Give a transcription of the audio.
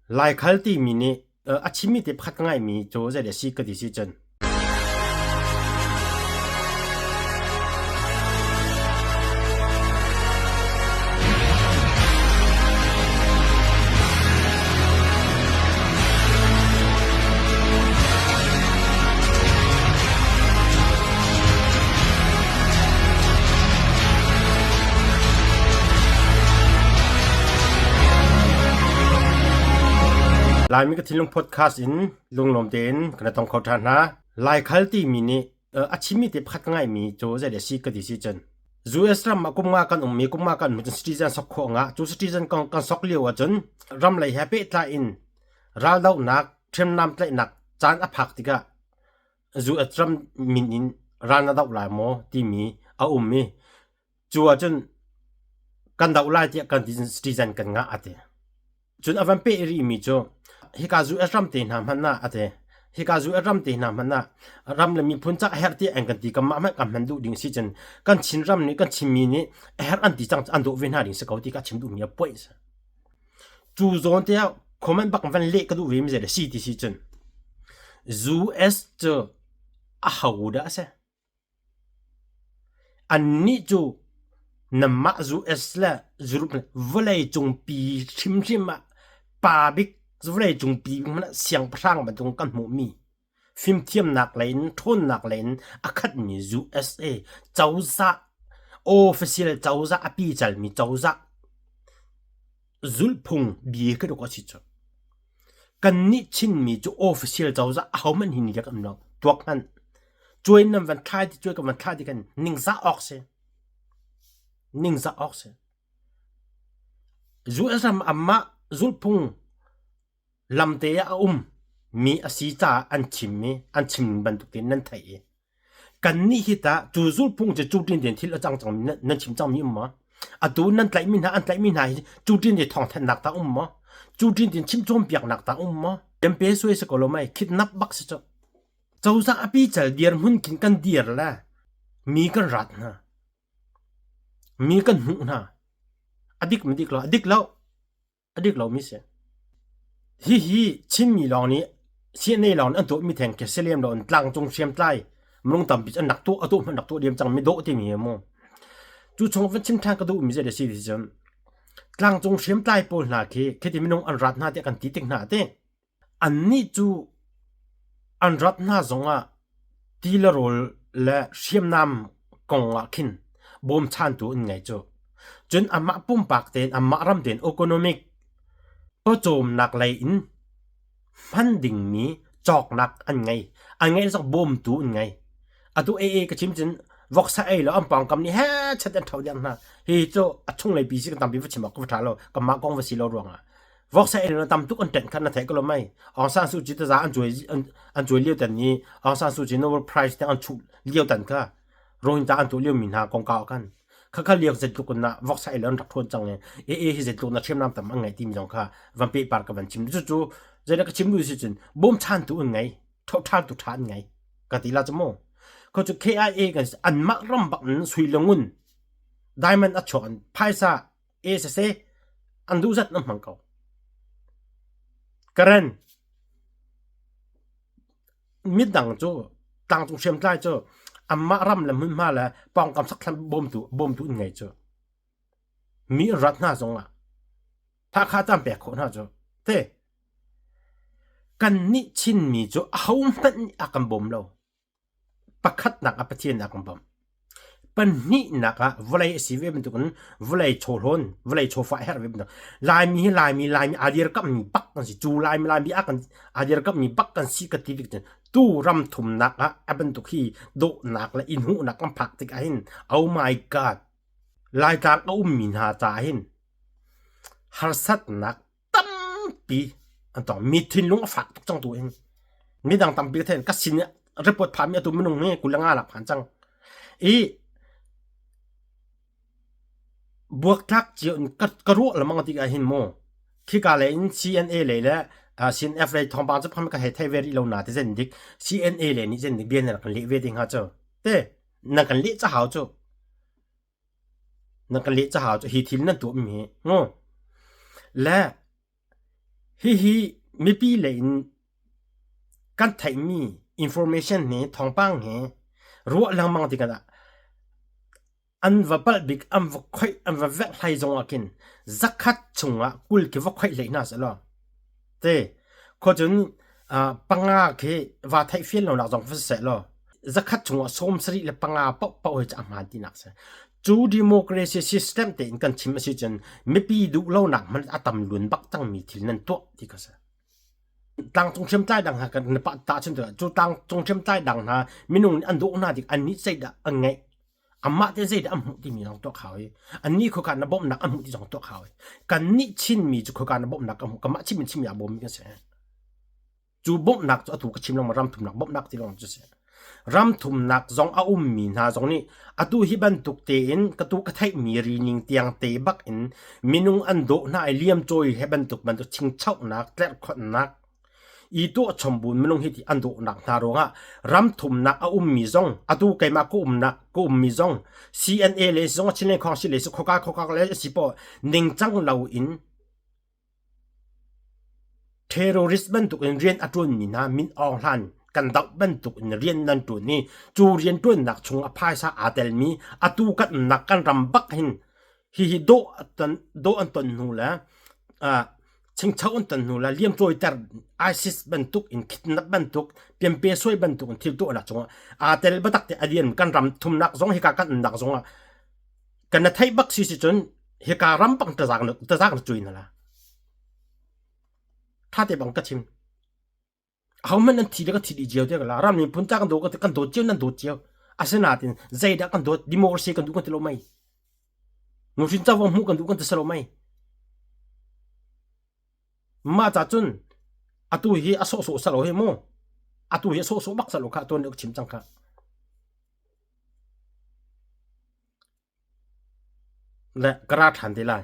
Laikhal timi nih a chimmi te pakhat ka ngaihmi cu zei a si ka ti si cun Laimi ka thinlung podcast in lunglawm tein kan tong kho ṭhan hna. Laikhal timi nih a chimmi te pakhat ka ngaihmi cu zei a si ka ti si cun US ram ah kum nga kan ummi kum nga kan um cun citizen sok khawh nga cu citizen kong kan sok lio ahcun ram lei he pehtlai in raldohnak hriamnam tlaihnak caan a phak tikah US ram min in ral na doh lai maw timi a um i cu ahcun kan doh lai tiah kan citizen kan ngah a ti. Cun a van peh rihmi cu hika US ram te hna hmanh ah a ti. Hika US ram te hna hmanh ah ram le miphun ca a herh tiah an kan ti kanmah hmanh kan hman duh ding si cun kan Chin ram nih kan Chinmi nih a herh an ti cang an dawh ve hna ding si ko ti ka chim duhmi a poih. Cu zawn te ah comment bak van leh ka duh ve mi zei si ti si cun US cu a ho dah a si? Annih cu nanmah US le Europe le vawleicung pi hrimhrim ah pa bik vawleicung pi hmanh ah siangpahrang bantuk kan hmuhmi fimthiamnak lei in ṭhawnnak lei in a khatmi USA cozah official cozah a picalmi cozah zulhphung bia ka duk a si cu. Kannih Chinmi cu official cozah ahohmanh hi nih kan um lo. Tuak hmanh. Cuai nan van thlai ti cuai kan van thla ti kan ningzah awk si. Ningzah awk si. US ram amah zulhphung lamte ah a um mi a si caah an chim i an chim bantuk tein nan theih i kannih hi tah cu zulhphung cu cutin tein thil a cang cang nan chim cangmi um maw? Atu nan tlaihmi hna an tlaihmi hna hi cutin te thawngthanhnak tah um maw? Cutin tein chim cawnpiaknak tah um maw? Tempe suai si ko lo mei kidnap bak si cu. Cozah a pical dirhmun khin kan dir le mi kan rat hna. Mi kan hmuh hna. A dik ma dik lo? A dik lo. A dik lomi si. Hihi Chinmi lawng nih CNA lawng nih an tuahmi theng khi si lem lo in tlangcung hriamtlai minung tampi cu an rak tuah a tuah hmanh rak tuah diam cang mi dawh timi hi mu. Cu chung van chim ṭhan ka duhmi zei si ti cun tlangcung hriamtlai pawl hna khi khiti minung an rat hna tiah kan ti tik hna te Annih cu an rat hna zongah ti le rawl le hriamnam kong ah khin bawmchantu an ngei cu. Cun amah pumpak tein amah ram tein economic pawcawmnak lei in hman dingmi cawknak an ngei. An ngeih zong bawmtu an ngei. Atu AA ka chim cun voksa ei lo an pawngkam nih he chat an ṭho diam hna. Hi cu a chunglei pi si kan tampi va chim awk ka va ṭha lo. Kanmah kong va si lo ruangah. Voksa ei na tam tuk an ṭenh kha na theih ko lo mei. Aung San Suu Kyi taza an cuai an cuai lio tan i Aung San Suu Kyi Nobel Prize te an chuh lio tan kha Rohingya an tuah lio mi hna kongkau ah khan khakha liak zeitluk in nah voksa ei an rak ṭhawn cang i AA hi zeitluk na hriamnam tam an ngeih timi zong kha van pehpar ka van chim cucu zeidah ka chim duh si cun bawmchantu an ngei ṭhoṭhaltu ṭha an ngei ka ti la cu mu kho cu KIA kan anmah ram bak in sui le ngun diamond a chuak in phaisa e siseh an duh zat an hmang ko. Karen midang cu tlangcung hriamtlai cu anmah ram le hmunhma le pawngkam sakthlam bawmtu bawmtu in ngei cu mi an rat hna zongah thakha caan pek khawh hna cu te kannih Chinmi cu ahohmanh nih a kan bawm lo. Pakhatnak ah Pathian a kan bawmh. Pahnihnak ah vawlei a si ve bantukin vawlei chawhlawn, vawlei chawfah a herh ve bantuk. Laimi hi Laimi, Laimi aa dirkamhmi bak kan si. Cu Laimi, Laimi a kan aa dirkamhmi bak kan si ka ti tik cun tu ram thumnak ah a bantuk hi dawhnak le i hnuhnak kan phak tik ahhin oh my god Laitlang a ummi hna caah hin harsatnak tampi an tong. Mi thinlung a fak tuk cang tu hin. Midang tampi ka thein ka sin report phami atu minung hi 25 lak phan cang. I buaktlak cio in ka, ka ruah lamang tik ah hin mu khika le in CNA le le CNF le thawngpang cu pham ka hei thei ve rih lo na te zen dik CNA le nih zen dik bia na kan leh ve ding ha cu te na kan leh ca hau cu Na ka leh caha cu hi thil nan tuahmi hi ngo le Hihi mipi lei in kan theihmi information hi thawngpang hi ruah lengmang tikah an va palh bik an va khoih an va vekhlai zong ah khin zakhat chungah 20 khi va khoih hlei hna sehlaw te khuacun panga khi va theih fian lonak zong va siseh law zakhat chungah 75 paohpaoh hi cu a hmaan tinak si. Cu democracy system tein kan chim a si cun mipi duh lonak hmanh a tam lun bak cangmi thil nan tuah ti kha si. Tlangcung hriamtlai dang hna kan tahchun tikah cu tlangcung hriamtlai dang hna minung nih an dawh hna tik annih zeidah an ngeih amah te zeidah an hmuh timi zong tuak hau i annih khoka na bawmhnak an hmuh ti zong tuak hau i kannih Chinmi cu khoka na bawmhnak kan hmuh kanmah Chinmi chimmi aa bawmmi kan si. Cu bawmhnak cu atu ka chim lengmang ram thumnak bawmhnak ti lawng cu si. Ram thumnak zong a ummi hna zong nih atu hi bantuk tein ka tu ka theihmi rining tiang te bak in minung an dawh hna i liamcawi he bantuk bantuk chingchohnak tlerhkhonhnak i tuahchom buin minung hi ti an dawhnak hna ruangah ram thumnak a ummi zong atu keimah ka umnak ka ummi zong CNA le zong Chinland Council le khoka khoka le si po ningcang loin Terrorist bantukin rian a ṭuanmi hna Min Aung Hlaing kan doh bantukin rian nan ṭuan i cu rianṭuannak chung a phaisa aa telmi atu kan umnak kan ram bak hin hihi dawh dawh an ton hnu le chingcho an ton hnu le liamcawiter ISIS bantuk in kidnap bantuk piampe suai bantuk in thil tuahnak cungah aa tel biatak te a lian kan ram thumnak zong hika kan umnak zongah kan na theih bak si si cun hika ram bang tazak na tazak na cui na la tha te bang ka chim aho man nan thi le ka thi dih cio te la ram miphun ca kan do kan dawt cio nan dawt cio asinain zeidah kan dawt democracy kan duh kan ti lo mei nuhrin covo hmuh kan duh kan ti lo mei mah ca cun atu hi a sawhsawh salo hi mu atu hi a sawhsawh bak salo kha tuan chim cang kha Le ka ra ṭhan te lai.